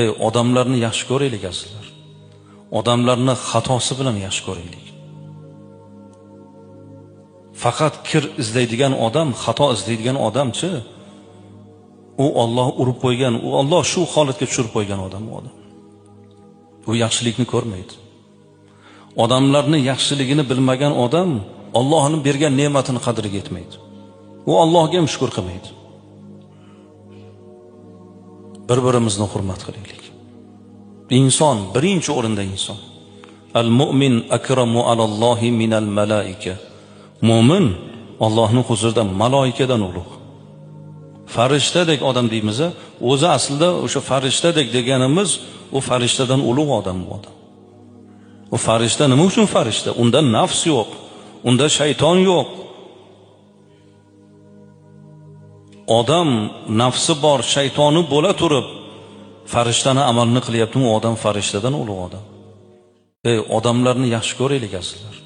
Ey, odamlarni yaxshi ko'raylik, azizlar. Odamlarni xatosi bilan yaxshi ko'raylik. Faqat kir izlaydigan odam, xato izlaydigan odamchi, u Olloh urib qo'ygan, u Olloh shu holatga tushirib qo'ygan odam u odam. U yaxshilikni ko'rmaydi. Odamlarni yaxshiligini bilmagan odam Allohning bergan ne'matini qadriga yetmaydi. U Allohga ham shukr qilmaydi. Bir-birimizni hurmat qilaylik. Inson birinchi o'rinda inson. Al-mu'min akramu alallohi minal malaika. Mo'min Allohning huzurida maloikadan ulug'. Farishtadek odam deymiz, o'zi aslida o'sha farishtadek deganimiz u farishtadan ulug' odam bu odam. U farishta nima uchun farishta? Unda nafs yo'q, unda shayton yo'q. Odam nafsi bor, shaytoni bo'la turib farishtani amalini qilyaptimi? U odam farishtadan ulug' odam. Ey, odamlarni yaxshi ko'raylik, azizlar.